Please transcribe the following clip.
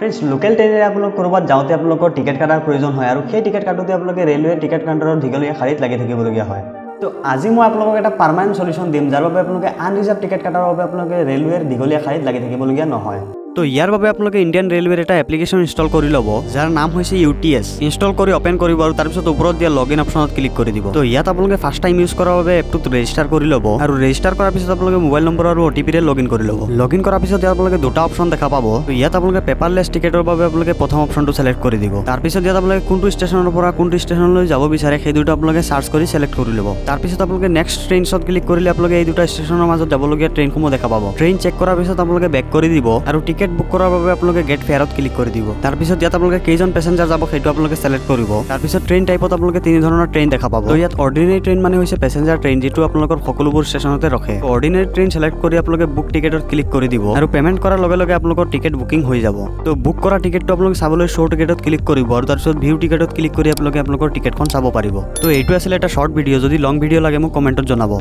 Friends, local ট্ৰেইনেৰে আপোনালোক ক'ৰবাত যাওঁতে আপোনালোকৰ টিকেট কটাৰ প্ৰয়োজন হয় আৰু সেই টিকেট কাটোতে আপোনালোকে ৰেলৱে টিকেট কাউণ্টাৰত দীঘলীয়া শাৰীত লাগি থাকিবলগীয়া হয়। তো আজি মই আপোনালোকক এটা পাৰ্মানেণ্ট চলিউশ্যন দিম, যাৰ বাবে আপোনালোকে আনৰিজাৰ্ভ টিকেট কটাৰ বাবে আপোনালোকে ৰেলৱেৰ দীঘলীয়া শাৰীত লাগি থাকিবলগীয়া নহয়। তো ইয়াৰ বাবে আপোনালোকে ইণ্ডিয়ান ৰেলৱেৰ এটা এপ্লিকেশ্যন ইনষ্টল কৰি ল'ব, যাৰ নাম হৈছে ইউ টি এছ। ইনষ্টল কৰি অ'পেন কৰিব আৰু তাৰপিছত ওপৰত দিয়া লগ ইন অপশ্যনত ক্লিক কৰি দিব। তো ইয়াত আপোনালোকে ফাৰ্ষ্ট টাইম ইউজ কৰাৰ বাবে এপটোত ৰেজিষ্টাৰ কৰি ল'ব আৰু ৰেজিষ্টাৰ কৰাৰ পিছত আপোনালোকে মোবাইল নম্বৰ আৰু অ' টি পিৰে লগ ইন কৰি ল'ব। লগ ইন কৰাৰ পিছত ইয়াত আপোনালোকে দুটা অপশ্যন দেখা পাব। তো ইয়াত আপোনালোকে পেপাৰলেছ টিকেটৰ বাবে আপোনালোকে প্ৰথম অপশ্যনটো ছিলেক্ট কৰি দিব। তাৰপিছত ইয়াত আপোনালোকে কোনটো ষ্টেচনৰ পৰা কোনটো ষ্টেচনলৈ যাব বিচাৰে, সেই দুটা আপোনালোকে চাৰ্চ কৰি ছিলেক্ট কৰি ল'ব। তাৰপিছত আপোনালোকে নেক্সট ট্ৰেইনছত ক্লিক কৰিলে আপোনালোকে এই দুটা ষ্টেচনৰ মাজত যাবলগীয়া ট্ৰেইনসমূহ দেখা পাব। ট্ৰেইন চেক কৰাৰ পিছত আপোনালোকে বেক কৰি দিব আৰু টিকেট বুক কৰাৰ বাবে আপোনালোকে গেট ফেয়াৰত ক্লিক কৰি দিব। তাৰপিছত ইয়াত আপোনালোকে কেইজন পেচেঞ্জাৰ যাব, সেইটো আপোনালোকে ছিলেক্ট কৰিব। তাৰপিছত ট্ৰেইন টাইপত আপোনালোকে তিনি ধৰণৰ ট্ৰেইন দেখা পাব। তো ইয়াত অৰ্ডিনেৰী ট্ৰেইন মানে হৈছে পেচেঞ্জাৰ ট্ৰেইন, যিটো আপোনালোকৰ সকলোবোৰ ষ্টেচনতে ৰখে। অৰ্ডিনেৰী ট্ৰেইন ছিলেক্ট কৰি আপোনালোকে বুক টিকেটত ক্লিক কৰি দিব আৰু পে'মেণ্ট কৰাৰ লগে লগে আপোনালোকৰ টিকেট বুকিং হৈ যাব। তো বুক কৰা টিকেটটো আপোনালোকে চাবলৈ শ্ব' টিকেটত ক্লিক কৰিব আৰু তাৰপিছত ভিউ টিকেটত ক্লিক কৰি আপোনালোকে আপোনালোকৰ টিকেটখন চাব পাৰিব। তো এইটো আছিলে এটা শ্বৰ্ট ভিডিঅ'। যদি লং ভিডিঅ' লাগে, মোক কমেণ্টত জনাব।